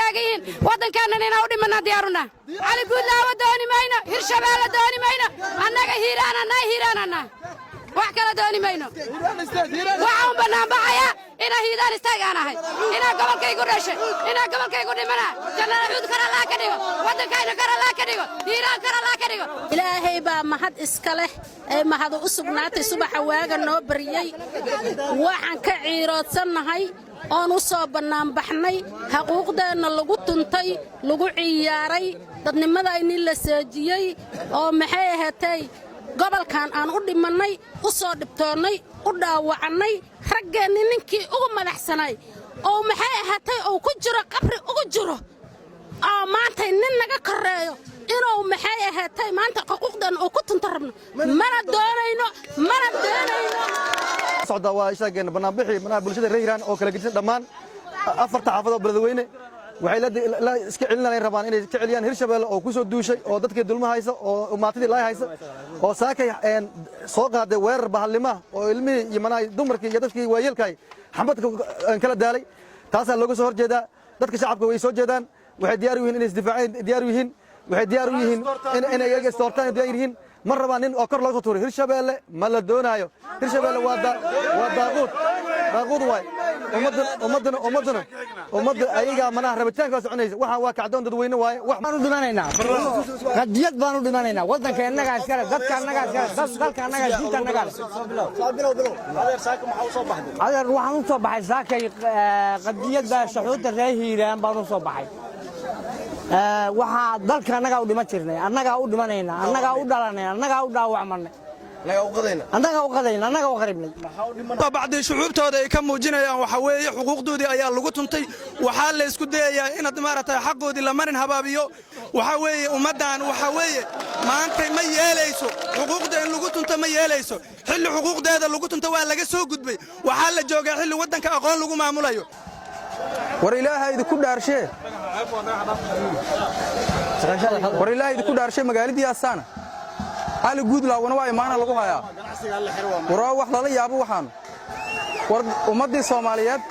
taagan yihiin. Waddankeennan inaan u dhimanaa diyaaruna. Cali Guudlaawa dooni mayno, Hirshabeelle dooni mayno. Annaga Hiiraanannaa, Hiiraanannaa, wax kala dooni mayno. Waxaa un bannaanbaxaya inaa Hiiraan istaagaan ahay, inaa gobolkaygu dhashay, inaa gobolkaygu dhimana. Jannada cuud kar Allaa ka dhigo, waddankayna kar Allaa ka dhigo, Hiiraan kar Allaa ka dhigo. Ilaahay baa mahad iska leh ee mahadu u sugnaatay subaxa waaga noo baryey. Waxaan ka ciiroodsannahay oon u soo bannaanbaxnay xaquuqdeenna lagu tuntay, lagu ciyaaray, dadnimadayni la seejiyey, oo maxay ahaatay gobolkan aan u dhimannay, u soo dhibtoonnay, u dhaawacannay raggeenni ninkii ugu madaxsanay oo maxay ahaatay uu ku jiro qabri ugu jiro, oo maantay nin naga korreeyo inuu maxay ahaatay maanta xuquuqdeenna uu ku tunto rabno. Mana doonayno, mana doonayno. Socda waa sheegeen banaanbixii manaha bulshada reer Hiiraan oo kala gedisan, dhammaan afarta xaafadoo Beledweyne. Waxay la iska celinayaan, rabaan inay iska celiyaan Hirshabeelle oo ku soo duushay oo dadkii dulma haysa oo maatidii laay haysa oo saakay soo qaaday weerar bahalnimaha oo ilmihii iyo manaha dumarkii iyo dadkii waayeelkaay xambadka kala daalay. Taasaa looga soo horjeedaa. Dadka shacabka way soo jeedaan, waxay diyaar u yihiin inay isdifaaceen, diyaar u yihiin, waxay diyaar u yihiin inay iyaga isdoortaan, diyaar yihiin. Ma rabaan nin oo kor looga soo tuuray. Hirshabeelle ma la doonaayo. Hirshabeelle waa daaquud, daaquud waay. Ummadduna ummadda ayagaa manaha rabitaanka soconaysa. Waxaan waa kacdoon dadweyne waaye wax. Baanu dhimanaynaa, qadiyad baanu dhimanaynaa. Waddanka innagaa iskale, dadka annagaa iskale, dalka annagaa, diinta annagaa leh. Adeer, waxaan u soo baxay saakay qadiyadda shucuurta reer Hiiraan baan u soo baxay. Waxaa dalka annagaa u dhiman jirnay, annagaa u dhimanaynaa, annagaa u dhalanay, annagaa u dhaawacmanay, annagaa u qadayna, annagaa u qaribnay. Bacdii shucuubtooda ay ka muujinayaan waxa weeye xuquuqdoodii ayaa lagu tuntay. Waxaa la isku dayayaa inaad maaragtay xaqoodii la marin habaabiyo. Waxaa weeye ummaddan waxaa weeye maantay ma yeelayso xuquuqda in lagu tunto, ma yeelayso. Xilli xuquuqdeeda lagu tunto waa laga soo gudbay. Waxaa la joogaa xilli waddanka aqoon lagu maamulayo. War Ilaaha idinku dhaarshee, war Ilaaha idinku dhaarshee, magaaladii asaana Cali Guudlaawna waa imaana lagu hayaa. War waa wax lala yaabo waxaan. War ummaddii Soomaaliyeed